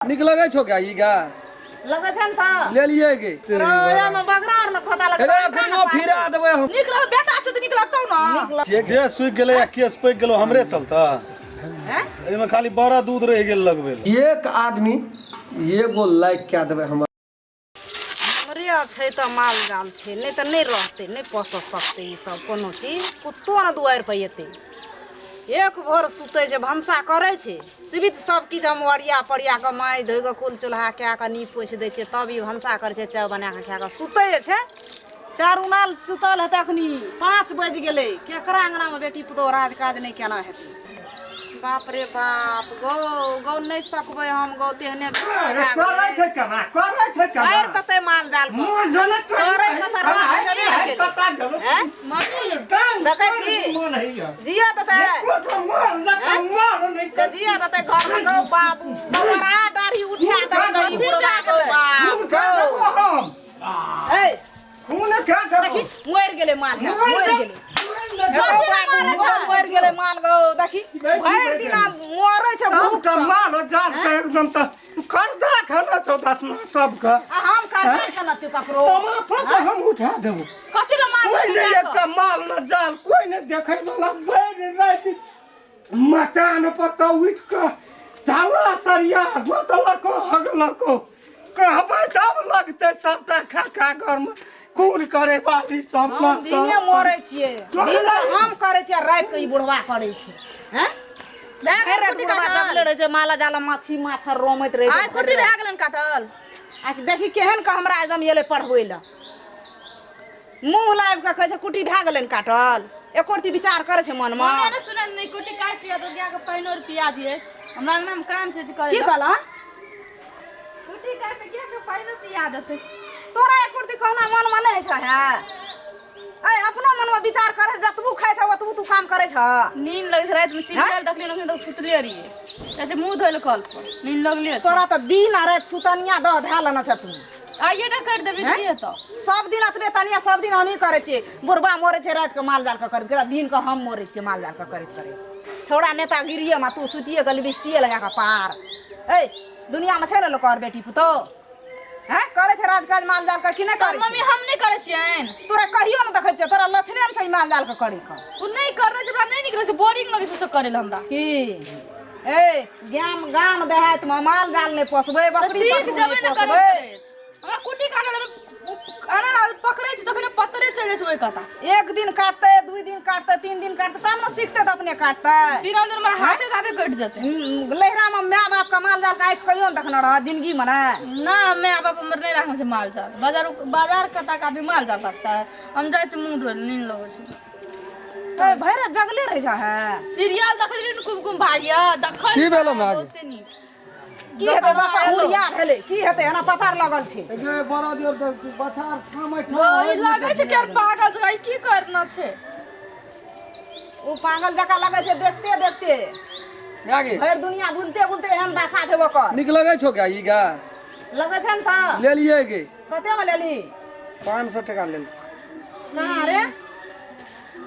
नीक लगै छौ क्या ई गाय? लगै छै ने तऽ लेलियै गे। ओहिमे बगरा आर ने खोता लगतौ। रे अखनियो फिरा देबै हम। नीक लग बेटा छौ तऽ नीक लगतौ ने। जे देह सूखि गेलै आ केश पाकि गेलौ हमरे चलते। हैं? एहिमे खाली बड़ा दूध रहि गेल लगबै लए। एक आदमी एगो लाइक कए देबै हमर। हमरे छै तऽ माल जाल छै, नहि तऽ नहि रहतै, नहि पोसऽ सकतै ई सब कोनो चीज। कुत्तो ने दुआरि पर एतै। एक भोर सुतै छै, भनसा करै छै सीमित सब किछु हम ओरिया पोरिया कऽ माँजि धोइ कऽ कुल चूल्हा कए कऽ नीप पोछि दै छियै, तब ई भनसा करै छै, चाय बना कऽ खा कऽ सुतै जे छै। चारू नाल सुतल हेतै। अखनी 5 बाजि गेलै। केकरा अङ्गनामे बेटी पुतोहु राज काज नहि केना हेतै? बाप रे बाप, गौ गौ नहि सकबै हम गौ, तेहने अरे करै छै केना, करै छै केना? मारि देतै माल जाल पर। मोन जनै करै के तऽ राज छेबे ने केलै। कता गेलो? हैं? डांग देखै छी? मोन होइया। जिया देतै। एकोटा माल जकाँ मार नहि। तऽ जिया देतै घरमे गौ बाबू? बड़ा दाढ़ी उठा देलकै ई बुढ़बा गौ बाप खून खा गौ। देबो हम। ए खून खा देबो। देखी, मरि गेलै माल जाल, मरि गेलै गौ बाबू, मरि गेलै माल गौ। देखी, भरि दिना मरै छै भूख सबके सँ। माल जाल के एकदम तऽ कर्जा खाना छौ दसमा सबके। आ हम कर्जा केना छियौ ककरो? समापन तऽ हम उठा देबो। कथी लए मार? कोई नहीं, एकटा माल न जाल कोई नहीं देखे वाला। भरि राति मचान पर तऽ उठि कऽ ताला सरिया गोतलको हगलको। कहबै तब लगतै सबटा खा खा घरमे खून करे बाली सब। हम दिने मरै छियै, दिन के हम करै छियै, राति के ई बुढ़वा करै छै। हैं? भए भरि गेल राति कुट्टी बुढ़वा काटल? जगले रहै छै, माला जाला माछी माछर रोमैत रहै आइ छै। कुट्टी भए गेलनि काटल? आ देखी केहन के हमरा एकदम एलै पढ़बै लए। मुँह लाबि कऽ कहै छै कुट्टी भए गेलनि काटल। एको रत्ती विचार करै छै मनमे? मम्मी ने सुनै नहि, कुट्टी काटि लिअ तऽ गायके पानि आर पिया दियै। हमरा अंगनामे काम छै जे करै की लए। कहलह? कुट्टी काटि कऽ गायके पानि पिया देतै। तोरा एको रत्ती कहना मनमे नहि होइ छै? हे ऐ, अपनो मनमे विचार करै छै? जतबू खाइ छ ओतबू तू काम करै छ। नींद लगै छै। रातिमे सीरियल देखलियै, अखन तक सुतले रहियै। कहै छै मुँह धोइ लए कल पर नींद लगले छै। तोरा तऽ दिन आ राति सुतनिया दह धए लेने छ तू। आइए टा करि देबै की हेतौ? सब दिन एतबे तनिया सब दिन हमही करै छियै। बुढ़बा मरै छै रातिके माल जालके करैत करैत, दिनके हम मरै छियै माल जालके करैत करैत। छौड़ा नेतागिरिएमे आ तू सुतिए कऽ लिपस्टिके लगा कऽ पार। ऐ, दुनियामे छै ने लोक आओर बेटी पुतोहु? हैं, करै छै राजकाज माल जालके कि नहि तऽ करै मम्मी छै? हम नहि करै छियनि। तोरा कहियो ने देखै छियौ, तोरा लक्षणे ने छै ई माल जालके करै के। ओ नहि करै छै, हमरा नहि नीक लगै छै, बोरिंग लगै छै ओ सब करै लए हमरा। की ए, गाम गाम देहातमे माल जाल नहि पोसबै? तऽ बकरी सीख बकरू जेबै नहि ने करैत पोसबै? करैत। हमरा कुट्टी काटल एना पकड़ै छै तखने पत्तरे चलि जाइ छै ओहि कता। एक दिन काटतै, 2 दिन काटतै, 3 दिन काटतै, तब ने सीखतै तऽ अपने काटतै। तीनो दिन मे हाथे ताथे कटि जेतै। लहिरामे माय बापके माल जालके आँखि कहियो ने देखने रह जिंदगीमे ने। ना, माय बाप हमर नहि राखने छै माल जाल। बाजार बाजार कता के आदमी माल जाल रखता है? हम जाइ छी मुँह धोइ लए, नींद लगै छै। ए, भरि राति जगले रहै छै हे? सीरियल देखै छलियै ने कुमकुम भाग्य देखै। की भेलौ माय? बहुते नीक। की हेतै बापा, हुरिया भेलै। की हेतै, एना पतार लगल छै। गे बड़ा दियर तऽ बछार छामै। ओ, ई लगै छै कि यार पागल छै, ई की करना छै? ओ पागल जकाँ लगै छै देखते देखते। गे भरि दुनिया बुलते बुलते एहन दशा छै ओकर। नीक लगै छौ क्या ई गाय? लगै छै ने तऽ। लेलियै गे। कतेमे लेली? 500 टका लेल। कहाँ रे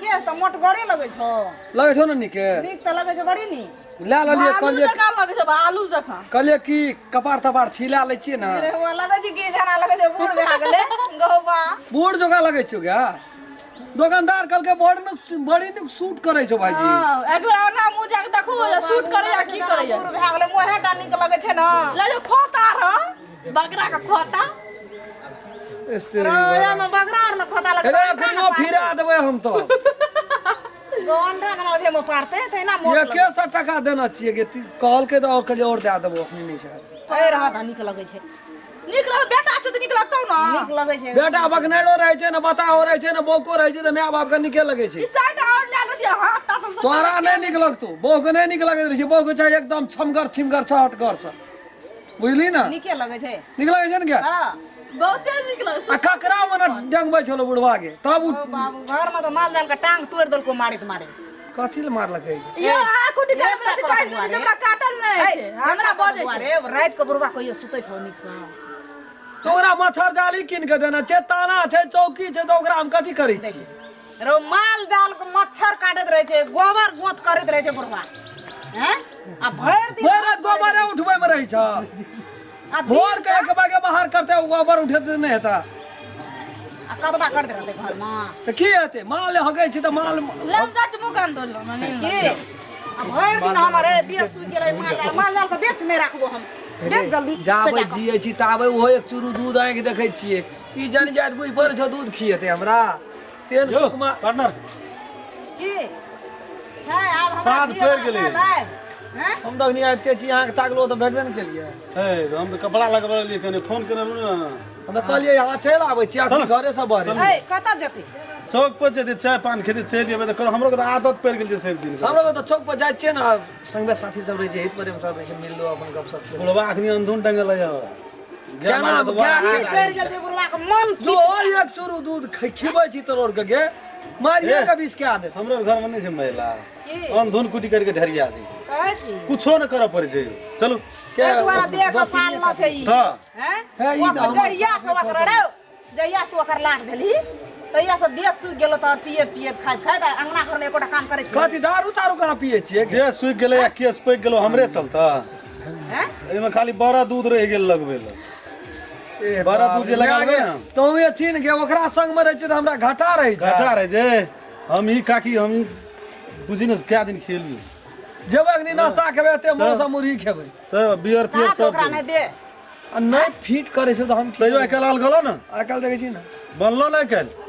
के? तऽ मोटगरे लगै छौ। लगै छौ ने नीके? नीक तऽ लगै छै, बड़ी नीक। लए लेलियै। आलू कहलियै जकाँ लगै छै, आलू जकाँ। कहलियै कि कपार तपार छिला लै छियै ने। रे, ओ लगै छै कि जेना लगै छै बूढ़ भए गेलै गौबा। बूढ़ जोका लगै छौ गे? दोकानदार कहलकै बड़ नीक, बड़ी नीक सूट करै छौ भाईजी। हँ, एक बेर आना मुँह जाके देखू जे सूट करैया की करैया। बूढ़ भए गेलै, मुँहे टा नीक लगै छै ने। ले जो खोता रह, बकरा के खोता। ओहिमे बगरा आर ने खोता लगै। रे अखनियो फिरा देबै हम तऽ। अंडा केना ओहिमे पारतै तहिना मोट। एके सए टका देना छियै गे। कहलकै तऽ आओर कहलियै आओर दए देबो, अखनी नहि छै। ए, रहत, नीक लगै छै। नीक लग बेटा छौ तऽ नीक लगतौ ने। नीक लगै छै। बेटा बकनेरो रहै छै ने, बताहो रहै छै ने, बौको रहै छै, तऽ माय बापके नीके लगै छै। ई चारिटा आओर लए देतियै हाथ ताथ सब। तोरा नहि नीक लगतौ, बौके नहि नीक लगैत रहै छै। बौके चाही एकदम छमगर छिमगर छहटगर से, बुझली ने? नीके लगै छै। नीक लगै छै ने गे? हँ, बहुते नीक लगै आ छै। ककरा मने डंगबै छलो बुढ़वा के तब उ? ओ बाबू, घरमे तऽ माल जाल के टांग तोड़ि देलको मारैत मारैत। कथी लए मारलकै? यो अहाँ कुटी ये काटि बड़ा काटि बुआ रे। हमरा काटल नहि छै, हमरा बजै छै। रे, राति के बुढ़वा कहियो सुतै छौ नीकसँ? तऽ ओकरा मच्छर जाली कीन के देना छै, ताना छै, चौकी छै, तऽ ओकरा हम कथी करै छी? रो, माल जाल के मच्छर काटैत रहै छै, गोबर गोत करैत रहै छै बुढ़वा। हैं आ भरि दिन भरि राति गोबरे उठबै में रहै छ आ दिन भोर के एक बागे बाहर करते गोबर उठेते नहि हेता आ कदबा करते रहतै घरमे तऽ की हेतै माल हगै छै तऽ माल ले हम जाइ छी मुँह कान धो लेब हमरा नींद के आ भरि दिन हमर ए देह सुखि गेलै माल जाल माल जाल के बेच नहि राखबो हम बेच जल्दी जाबै सटा कऽ। जियै छी ताबै ओहो एक चूरू दूध आँखि देखै छियै ई जानि जाइत बुझि पड़ै छौ दूध खिएतै हमरा तेहन यौ, सुकमा पार्टनर की छै आब हमरा साँझ जियै पड़ि वाला गेलै। छै लाइब, हैं? हम तऽ अखनी आबिते छी अहाँके ताकलो तऽ भेटबे नहि केलियै हे हम तऽ कपड़ा लगबै रहलियै कने फोन केने रहू ने हम तऽ कहलियै अहाँ चलि आबै छी अखन घरेसँ बहरे ए कतऽ जेतै चौक पर जेतै चाय पान खेतै चलि जेबै तऽ हमरो के तऽ आदत पड़ि गेल छै सब दिन के हमरो तऽ चौक पर जाइ छियै ने संगे साथी सब रहै छै हित प्रेम सब रहै छै मिललो अपन गप सप केलहुँ। बुढ़वा अखनी अंधुन टंगल है केना केना चढ़ि गेल छै बुढ़वा के मन जो एक चूरू दूध खिबै छी तोर के गे मारिए के विष के आदत हमरो घर में नहीं छै महिला की? अंधुन कुटी करके ढरिया दै छै कहै छी कुछो न करऽ पड़ै छै चलू ताहि दुआरे देह के पालना छै ई हँ हैं हे, ई तऽ हम- जहिया से ओकर रे जहिया से ओकर लाट भेली तहिया से देह सूखि गेलो तऽ पिए पिए खाइत खाइत आ अंगना घरमे एकोटा काम करै छी कथी दारू तारू कहाँ पिए छियै गे? देह सूखि गेलै आ केस पकि गेलो हमरे चलता हैं एहिमे खाली बड़ा दूध रहि गेल लगबै लए ए बड़ा बाप दूध जे रे, लगा लेबै ने। तोहे छीन के ओकरा संग में रहै छै तऽ हमरा घाटा रहै छै घाटा रहै छै हम ही काकी हम बुझी ने कए दिन खेलियै जेबै अखनी नाश्ता खेबै एते मौसम मुरही खेबै तऽ बियर तियर हाथ सब ओकरा नहि दे आ नहि फिट करै छै तऽ हम की तैयो आइ काल्हि अलगलो ने आइ काल्हि देखै छी ने बनलो नहि काल्हि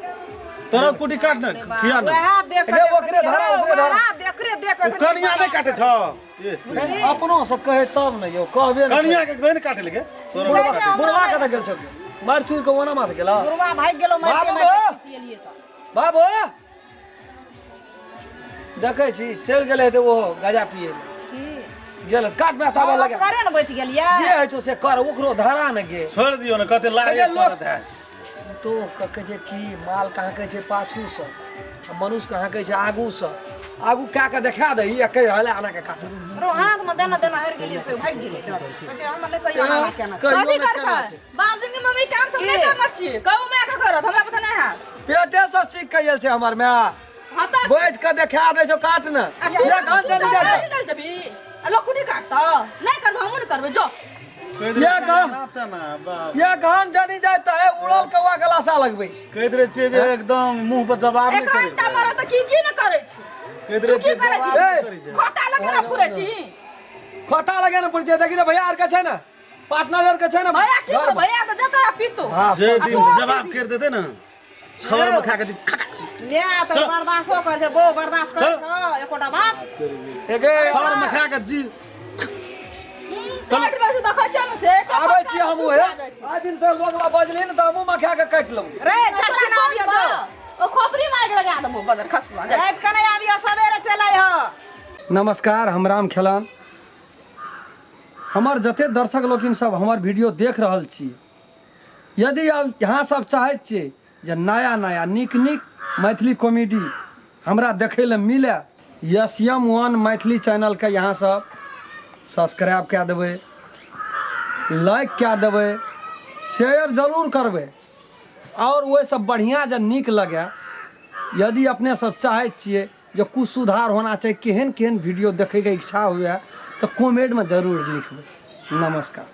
तोरा कुटी काट ने खिया ने वएह देख रे, ओकरे धरा, ओकरे धरा। वएह देखरे देख ओ कनिया नहि काटे छौ ए, अपनो से कहै तब ने यौ कहबे ने कनिया के नहि काटे लगे तोरा कहै छै हमरा बुढ़वा कतऽ गेल छौ मारि चूर के ओना माथ गेला बुढ़वा भागि गेलो मारिते बाबू मारिते गो। खिसिएलियै तऽ बाबू देखै छी चलि गेलै तऽ ओहो गाजा पिए लए की गेल काट में ताबा लगा असगरे ने बचि गेलियै जे होइ छौ से कर ओकरो धरा ने गे छोड़ि दियौ ने कते लारे अरे लोक- पड़त है तो कहै छै की माल कहाँ कहै छै पाछूसँ आ मनुष्य कहाँ कहै छै आगूसँ आगू कए कऽ देखा दही आ कहि हले आना के काट रो हाथ में देना देना हरि गेलियै से भागि गेलै डर कहै छै हमरा नहि कहियो आना केना कहियो कथी ने केना करतै छै बाप जिंदगी मम्मी काम सब नहीं करना चाहिए कहू मैं का करत हमरा पता नहीं है पेटेसँ सीख के आयल छै हमर माय हाँ तऽ बैठ के देखा दै छौ काट ने आ तू एक हाथ तू जल्दी तऽ जा गाली देल जेबही आ लोग कुटी काटतौ नहीं करबो हमहूँ नहीं करबै जो ये कह ये कहान जानी जाए तऽ हे उड़ल कौआ के लाशा लगबै छै कहैत रहै छियै जे एकदम मुंह पर जवाब एक नहि करै घंटा मरे तऽ की की नहि करै छी कहैत रहै की छियै करै जवाब छी नहि करै छै खोता लगे ना फुरै छी खोता लगे ने पड़ै छै देखी तऽ भैया आर के छै ने पार्टनर आर के छै ने भैया की घरमे। भैया तऽ जतऽ पीतो जे दिन जवाब कर देते ने छर में खा के खटाक माय तऽ बर्दाश्तो करै छै बौ बर्दाश्त करै छौ एकोटा बात एगे छर में खा के जी काट बजे देखै छियै ने से आबै छी हम ओहे आइ दिन से लोग बजली ने तऽ हमहूँ मखा के काटि लेबै रे झटकन आबियो जो ओ खोपड़ी मार के लगा देबो बजर खसुआ जा राति के नहि आबियो सवेरे चलै हो नमस्कार हम राम खेलान हमर जते दर्शक लोकिन सब हमर वीडियो देख रहल छी यदि आब अहाँ सब चाहैत छियै जे नया नया नीक नीक मैथिली कॉमेडी हमरा देखै लए मिले एस एम वन मैथिली चैनलके यहाँ सब सब्सक्राइब कए देबै लाइक कए देबै शेयर जरूर करबै आओर ओहिसँ बढ़िआँ जे नीक लगै यदि अपने सब चाहै छियै जे कुछ सुधार होना चाही केहन केहन वीडियो देखैके इच्छा हुए तऽ कमेंटमे जरूर लिखबै नमस्कार।